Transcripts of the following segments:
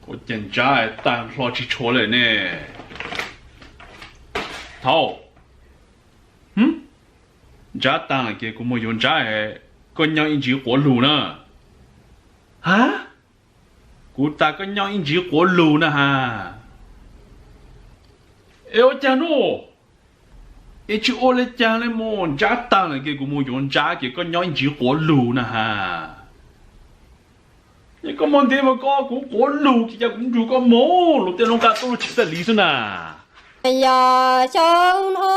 Ua cas ntsab tag hlo tsis tshua lawm ne? Thaum ntsab tag lawm ces kuv mus yuav ntsab, koj nyob ib ntsis quav lug na. Ha, kuv tas koj nyob ib ntsis quav lug na ha. Es ua cas no? Es tsis ua li cas li mas, ntsab tag lawm ces kuv mus yuav ntsab ces koj nyob ib ntsis quav lug na ha. Es koj mus ntev mas koj kuv quav lug ces cas kuv nrug koj mus, luag tej lub nqa tuaj lub tsheb tas li xwb na. Yog xyoo no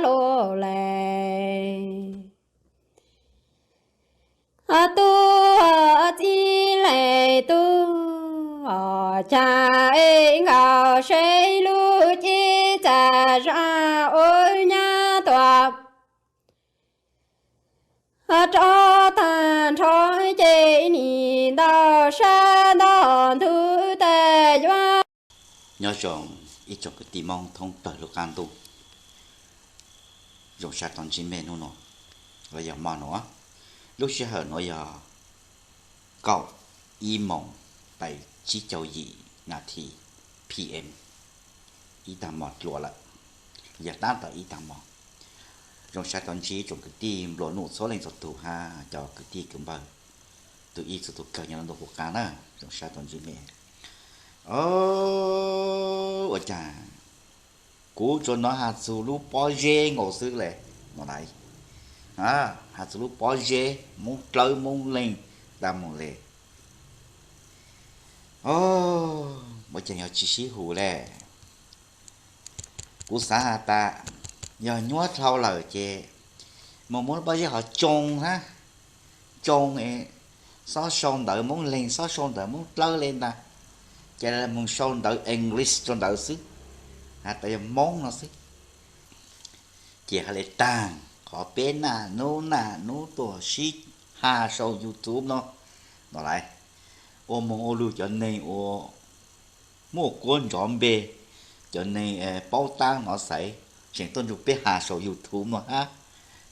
los lawm, tub txib leej tub, cas es nkaus seb lub cev txaj zaj ua nyab tuaj rov tag nrho, ces nim ntau sab ntau ntuj tas yuav. Nyob zoo ib tsoom kwv tij Hmoob thoob plaws lub qab ntuj, zoo sab tau ntsib mej hnub no los yog hmo no. Lub sij hawm no yog kaum ib moos pais tsib caug yim nas this P M, ib tag hmo dlua lawm, yog tab tom ib tag hmo. Zoo sab tau ntsib tsoom kwv tij nplua nuj txhua leej txhua tus hab cov kwv tij kwv npawg, tus ib txhua tus kawg nyob rau ntuj qub qab na, zoo sab tau ntsib mej. Ua cas kuv tsuas hnov has txug lub pob zeb nkaus xwb le, no lais, has txug lub pob zeb, Moob Dlawb Moob Leeg tas mus le. Ua cas yog tsis sib hum le? Kuv xav has tas yog nyuab dhau lawm ces mus muab lub pob zeb ho tsoo hab, tsoo es xob sau ntawv Moob Leeg, xob sau ntawv Moob Dlawb le ntag, ces mus sau ntawv English rau ntawd xwb, has tas yog Moob no xwb. Ces ha le taag qhov peb naj nub naj nub tuaj sib has sau YouTube no, no lais, ua moog ua lug cov neeg ua muaj kuab nrov npe, cov neeg paub taab nov xaiv, tseem tuaj nrug peb has sau YouTube no hab,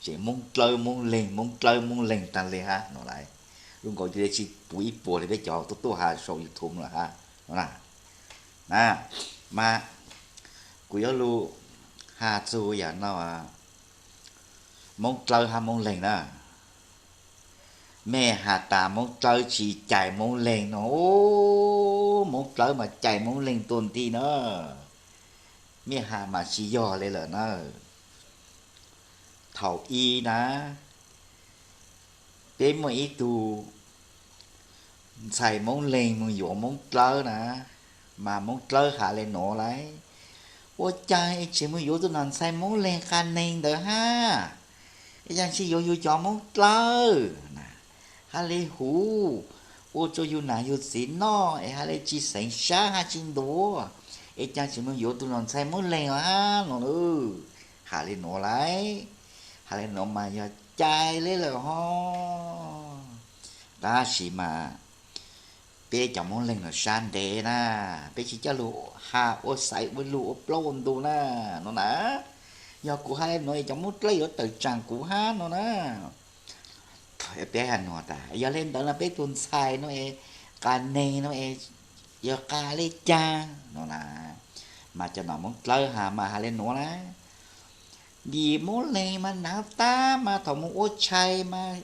tseem Moob Dlawb Moob Leeg, Moob Dlawb Moob Leeg taag le hab no lais. Lub nkaus cia li tsis puv ib puas le peb cov tuaj tuaj has sau YouTube no hab no na. Mas kuv yuav lug has txug yam no, Moob Dlawb hab Moob Leeg na. Mej has tas Moob Dlawb tsis cais Moob Leeg no, Moob Dlawb mas cais Moob Leeg tuag nti na. Mej has mas tsis yog le lawm na. Thaum ub na, peb muaj ib tug ntxhais Moob Leeg moog yuav Moob Dlawb na, mas Moob Dlawb has le nuav lais, ua caag es tseem moog yuav tug nam ntxhais Moob Leeg qas neeg ntawd hab, es caag tsis yuav yug cov Moob Dlawb na, has le huv, ua rua yug nam yug txiv noj es has le tsis xeev sab hab tsis ntuav, es caag tseem moog yuav tug nam ntxhais Moob Leeg os hab no. Has le nuav lais, has le nuav mas yog cais le lawm hos. Tab sis mas peb cov Moob Leeg los sab ntev na, peb tsis coj lug has ua xaiv ua lug ua plaub ua ntug na, no na. Yog kuv has le nuav cov Moob Dlawb yuav tawm tsaam kuv hab no na. Peb has nuav tas yog le ntawd no peb tug ntxhais no es qas neeg no es yuav qas le caag no na. Mas cov nam Moob Dlawb has mas has le nuav na, vim Moob Leeg mas naav tab mas thaum moog ua tshais mas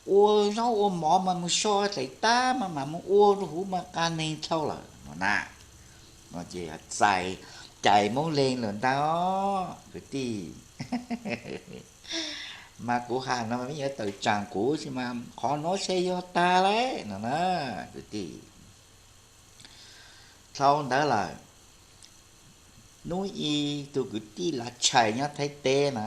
ua zaub ua mov mas moog so dlaim tab mas mam moog ua rua huv mas qas neeg dhau lawm no na. Ces txais cais Moob Leeg lawm ntag os kwv tij. Mas kuv has no mas peb yuav tawm tsaam kuv si mas qhov nuav se yog tag lawm no na kwv tij. Dhau ntawd lawm, nub i tug kwv tij Lav Tshais nyob Thaib teb na,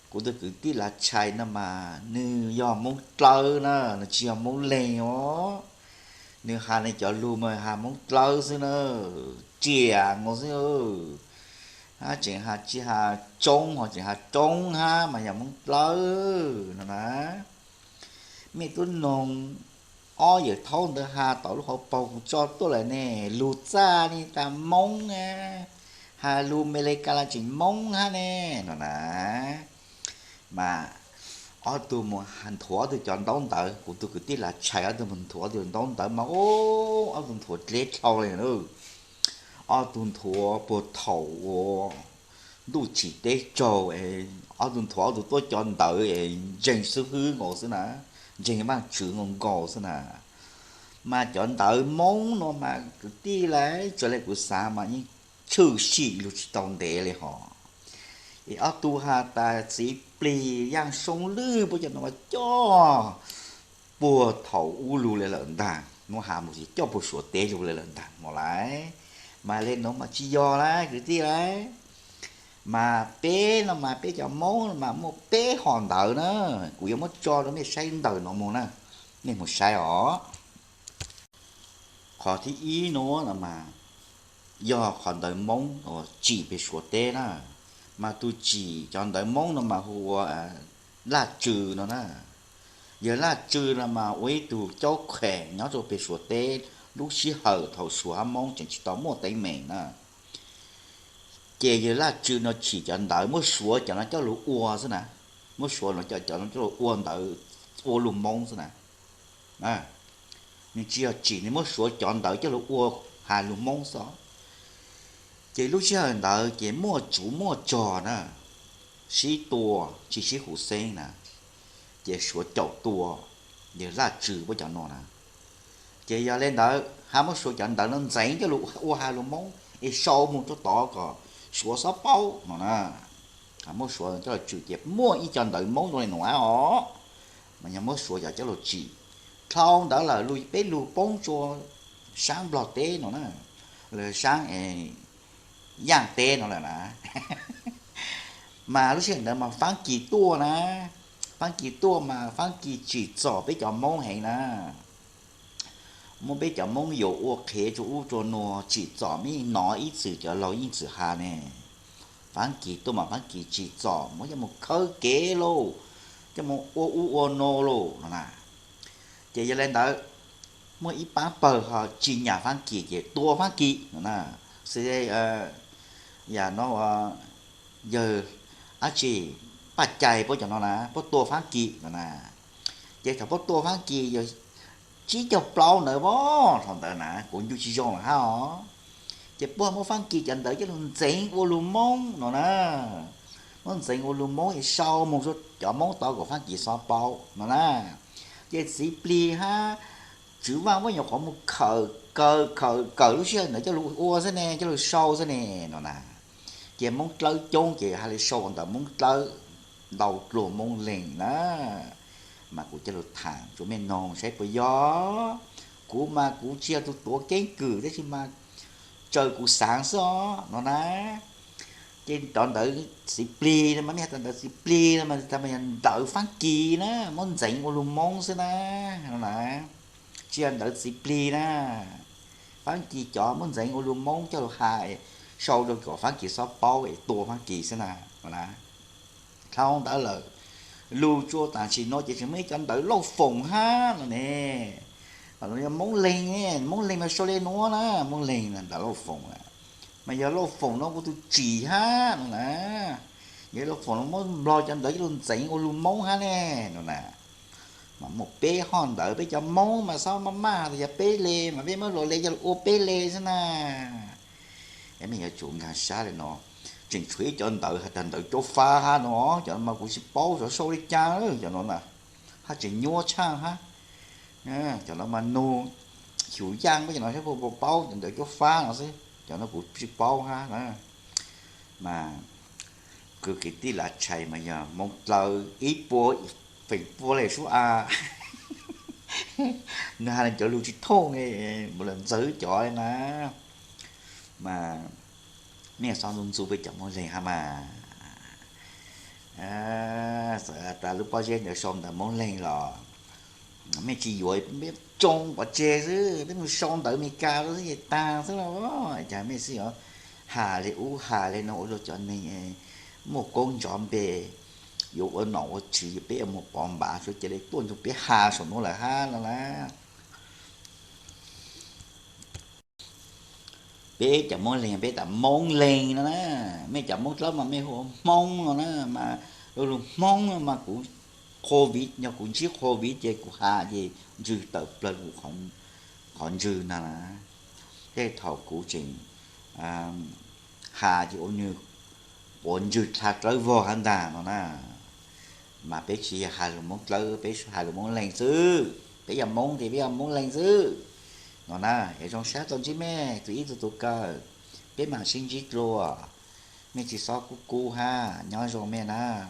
kuv tug kwv tij Lav Tshais no mas nwg yog Moob Dlawb na, nwg tsis yog Moob Leeg os. Nwg has nwg cov lug mas has Moob Dlawb xwb na, riam nkaus xwb. Hab tseem has tsis has tsoob, ho tseem has roob hab mas yog Moob Dlawb no na. Mej tub noog ob yawm thaub ntawd has tom lub hauv paug kuv tso tuaj lawm ne, lug txaj li tas Moob, has lus Amelikas los tseem Moob hab ne no na. Mas ob tug mus nthuav ob tug cov ntaub ntawv, kuv tug kwv tij Lav Tshais ob tug mus nthuav ob tug ntaub ntawv mas ob tug nthuav dleb dhau li na. Ob tug nthuav puag thaum uas ntuj tsim teb tsaug, ob tug nthuav ob tug tuaj cov ntawv es ntseeg xib hwb nkaus xwb na, ntseeg Vaajtswv nkaus nkaus xwb na. Mas cov ntawv Moob no mas kwv tij Lav Tshais, raws li kuv xav mas yeej tshwm sim lug tsis tau ntev li hos. Es ob tug has tas txiv plig Yaaj Soob Lwj puab cov no mas coj puag thaum ub lug li lawm ntaag, muab has mus ces coj puag Suav teb lug li lawm ntaag mas lawm. Mas le nuav mas tsis yog lawm kwv tij lawm. Mas peb no mas peb cov Moob no mas muaj peb hom ntawv na. Kuv yuav muab tso rau mej saib ntawm no mus na, mej mus saib os. Qhov thib ib nuav no mas yog qhov ntawv Moob uas tsim peg Suav teb na. Mas tug tsim cov ntawv Moob no mas hu ua Laj Tsw no na. Yawg Laj Tsw no mas ua ib tug caub kheem nyob rau peg Suav teb lub sij hawm thaum Suav hab Moob tseem tsis tau muaj teeb meem na. Ces yawg Laj Tsw no tsim cov ntawv muab Suav cov no coj lug ua xwb na, muab Suav no cov no coj lug ua ntawv ua lug Moob xwb na. Nws tsis yog tsim, nws muab Suav cov ntawv coj lug ua has lug Moob xwb os. Ces lub sij hawm ntawd ces muaj tsuv muaj cog na, sib tua tsis sib huv xeeb na, ces Suav caum tua yawg Laj Tsw puab cov no na. Ces yog le ntawd hab muab Suav cov ntawv no ntxeev coj lug ua has lug Moob es sau mus rau tod kom Suav xob paub no na. Muab Suav coj lug tsim ces muaj ib co ntawv Moob zoo le nuav os, mas yog muab Suav cov coj lug tsim. Dhau ntawd lawm peb lug poob rua saab Nplog teb no na, lawv saab Yaaj teb no lawm na. Mas lub sij hawm ntawd mas Faab Kis tuaj na, Faab Kis tuaj mas Faab Kis tsim txom peb cov Moob heev na. Muab peb cov Moob yuam ua qhev rua ub rua nuav, tsim txom, mej nov ib txwm cov laug yeej txwm has ne. Faab Kis tuaj mas Faab Kis tsim txom, muab coj mus khawb kev lauj, coj mus ua ub ua no lauj no na. Ces yog le ntawd, muaj ib paab pawg ho tsis nyam Faab Kis ces tua Faab Kis no na. Xws yam no, yawg dab tsi, Paj Cai puab cov no na, puab tua Faab Kis no na. Ces thaum puab tua Faab Kis yog tsib caug plaub ntawd as, thaum ntawd na kuv ncu tsis zoo lawm hab os. Ces puab muab Faab Kis cov ntawv coj lug ntxeev ua lug Moob no na. Muab ntxeev ua lug Moob es sau mus rua cov Moob tod kom Faab Kis xob paub no na. Ces txiv plig hab Tswv Vaaj puab nyuam qhuav mus khawm, kawm, khawm, kawm lub sij hawm ntawd coj lug ua xwb ne, coj lug sau xwb ne no na. Ces Moob Dlawb coob ces has le sau ntawm Moob Dlawb ntau dlua Moob Leeg na. Mas kuv coj lug thaam rua mej noog saib puas yog. Kuv mas kuv tsis yog tug tuav keeb kwm tab sis mas txawm kuv xaav xwb os no na. Ces cov ntawv txiv plig no mas, mej has tas ntawv txiv plig no mas, tas mas yog ntawv Faab Kis na, muab ntxeev ua lug Moob xwb na no na. Tsis yog ntawv txiv plig na. Faab Kis cov muab ntxeev ua lug Moob coj lug has, sau rua kom Faab Kis xob paub es tua Faab Kis xwb na no na. Dhau ntawd lawm, lug rua tam sim no ces tseem muaj ib cov ntawv Lauj Foom hab no ne. Mas yog Moob Leeg, Moob Leeg mas sau le nuav na, Moob Leeg na, ntawv Lauj Foom na. Mas yog Lauj Foom no kuv tug tsim hab no na. Yog Lauj Foom no muab Nplog cov ntawv coj lug ntxeev ua lug Moob hab ne no na. Mas muaj peb hom ntawv, peb cov Moob mas xob maj maj tas yog peb le, mas peb muab luas le coj lug ua peb le xwb na. Es mej yuav tsum nkaag sab le no, tseem tshuav ib cov ntawv has tas ntawv Cob Fab hab no, cov no mas kuv tsis paub xyov sau le caag, cov no na, hab tseem nyuaj tshaaj hab. Cov no mas nug Xyum Yaaj puab cov no saib puas paub cov ntawv Cob Fab no xwb, cov no kuv tsis paub hab na. Mas kuv kwv tij Lav Tshais mas yog Moob Dlawb ib puas feem pua le sub a. Nws has le cov lug tsis thooj, mus lawm ntxawv cov na. Mas mej xob ntxub ntxub peb cov Moob Leeg hab mas. Xav tas lub pob zeb ntawd sau ntawv Moob Leeg los mej tsis yuav, peb tsoo pov tseg xwb, peb mus sau ntawv Amelikas rau xwb ces taag xwb los. Cas mej xwb yuav has le ub has le no ua rau cov neeg muaj koob ntsov npe yuav ua nom ua tswv, peb yuav mus pov npav, suav cia li tuaj nrug peb has saum nuav lawm hab no na. Peb cov Hmoob Leeg peb tas Moob Leeg no na, mej cov Moob Dlawb mas mej hu ua Hmoob no na, mas lub lug Hmoob no mas kuv qhua viv, yog kuv ntsib qhua viv ces kuv has ces ntsws tawm plawg kuv qhov ntsws no na. Tej thaum kuv tseem has ces ua nwg quav ntsws dlha rawv vog hab ntag no na. Mas peb tsis yog has lug Moob Dlawb, peb has lug Moob Leeg xwb, peb yog Moob ces peb yog Moob Leeg xwb no na. Es zoo sab tau ntsib mej txug ib tug tug kawg, peb mam sib ntsib dlua. Mej tsis xob kub kub hab, nyob zoo mej na.